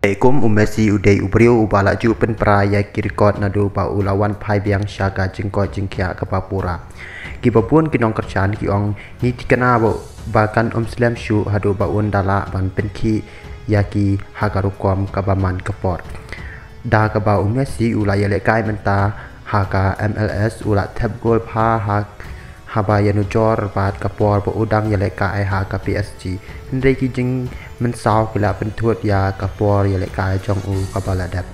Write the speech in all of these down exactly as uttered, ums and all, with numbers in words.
Te kum u Messi u dei u briew uba la ju pynpra ïa ki record naduh ba u la wan phai biang sha ka jingkoit jingkhiah kaba pura. Kiba bun ki nongkyrshan ki ong ngi thikna ba, ba kan ym slem shuh haduh ba un da lah ban pynkhih ïa ki ha ka rukom kaba man ka por. Da kaba u Messi u la ïalehkai mynta ha ka M L S, u la thep gol bha ha, haba ïanujor bad ka por ba u dang ïalehkai ha ka P S G. Hynrei ki jingmynsaw ki la pynthut ïa ka por ïalehkai jong u kaba la dep.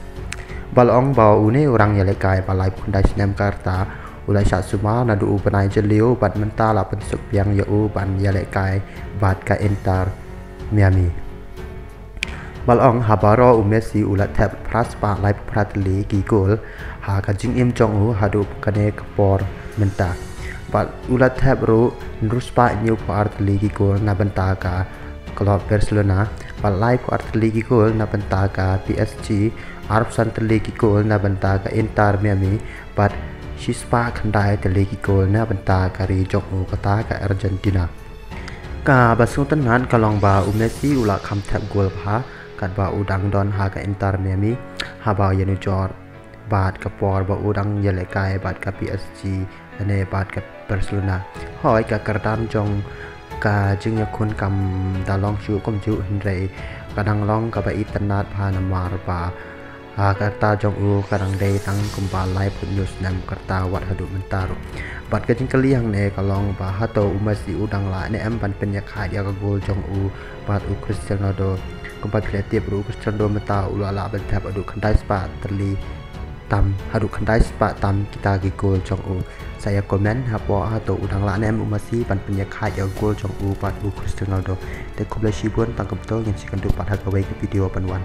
Ba la ong ba une u rang ïalehkai ba laiphew khyndai snem ka rta u la shah sumar naduh u bnai Jylliew bad mynta la pynsuk biang ïa u ban ïalehkai bad ka Inter Miami. Ba la ong ha baroh u Messi u la thep phra spah laiphew phra tylli ki gol ha ka jingim jong u haduh kane ka por mynta. Bad u la thep ruh hynriew spah hynñiewphew ar tylli ki gol na bynta ka club Barcelona. Bad laiphew ar tylli ki gol na bynta ka P S G, arphew san tylli ki gol na bynta ka Inter Miami, bad shi spah khyndai tylli ki gol na bynta ka ri jong u kata ka Argentina. Kaba sngewtynnat ka long ba u Messi u la kham thep gol bha katba u dang don ha ka Inter Miami, haba ïanujor bad ka por ba u dang ïalehkai bad ka P S G lane bad ka Barcelona. Hooid, ka kyrdan jong ka jingïakhun kam da long shuh kumjuh, hynrei ka dang long kaba itynnat bha namar ba ha ka rta jong u ka dang dei tang kumba laiphew hynñiew snem ka rta wat haduh mynta ruh. Bad ka jingkylli hangne ka long ba hato u Messi u dang lah ne em ban pynïakhaid ïa ka gol jong u bad u Cristiano Ronaldo. Kumba phi la tip ruh u Cristiano Ronaldo mynta u la lah ban thep haduh khyndai spah tylli tam, haduh khyndai spah tam kita ki gol jong u. Sa ïa comment hapoh hato u dang lah ne em u Messi ban pynïakhaid ïa ka gol jong u bad u Cristiano Ronaldo. Te khublei shibun, tang kumto, ngin sa ïakynduh pat ha kawei ka video ban wan.